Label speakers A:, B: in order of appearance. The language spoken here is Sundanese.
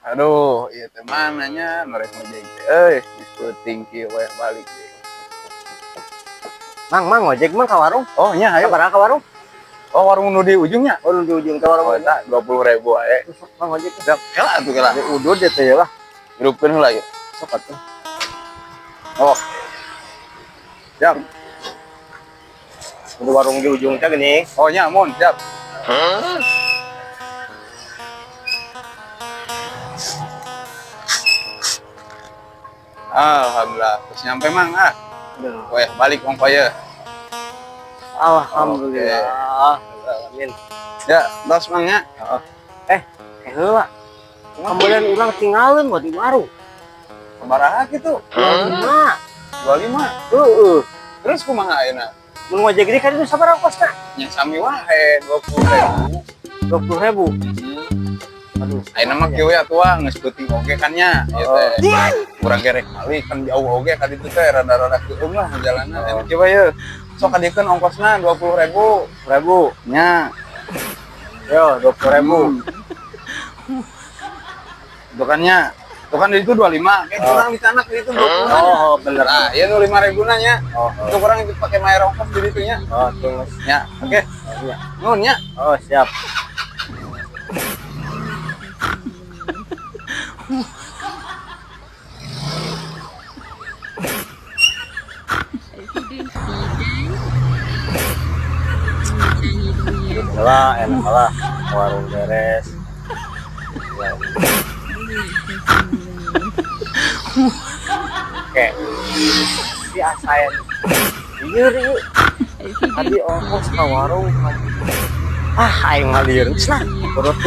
A: Aduh, ieu teh mana nya nu rek ngojek teh euy, geus peuting kieu we balik deui.
B: Mang, mang, ngojek, Mang, ka warung.
A: Oh nya, ayo.
B: Sabaraha ka warung?
A: Oh, warung nu di ujungnya.
B: Oh, nu di ujung ke warung.
A: Oh, eta 20.000 wae.
B: Mang, ngojek.
A: Siap, kela atuh kela.
B: Di udud ya teh ya lah.
A: Hirupkeun heula yuk.
B: Sok atuh.
A: Oh. Siap.
B: Di warung di ujung teh gini.
A: Oh nya, mun, siap. Alhamdulillah, terus nyampe, Mang, ah.
B: Aduh.
A: Weh, balik ongko ya.
B: Alhamdulillah. Amin.
A: Ya, tos, Mang, ya.
B: Eh, eh heula. Kemudian urang tinggalin buat di warung.
A: Sabaraha gitu?
B: 25.
A: 25.
B: Heeh.
A: Terus kumaha ayeuna?
B: Mun ngojek ini kan itu sabaraha ongkosna?
A: Nya sami wae, 20.000.
B: 20.000.
A: Aduh, ayeuna mah kieu ya atuh, geus peuting oge kan nya, ieu teh. Urang ge rek balik kan jauh oge ka ditu teh rada-rada keueung lah jalanna. Ayeuna kieu ye. Sok kadiekeun ongkosna 20.000.
B: Ribu.
A: Nya.
B: Yo, 20.000.
A: Itu kan nya. Itu kan di itu 25, kayak kurang di sana ke itu 20.
B: Oh, bener.
A: Nah, iya nu 5.000 nya.
B: Oh,
A: Itu kurang itu pakai bayar ongkos di ditu nya.
B: oh, tuh.
A: Ya, oke.
B: Oh, iya.
A: Nuhun nya.
B: Oh, siap. Lah, enak lah, warung beres. Ya. Oke. Si asayan. Iya, iya. Tadi ongkos ke warung. Ah, aing mah lieur geus lah. Perut.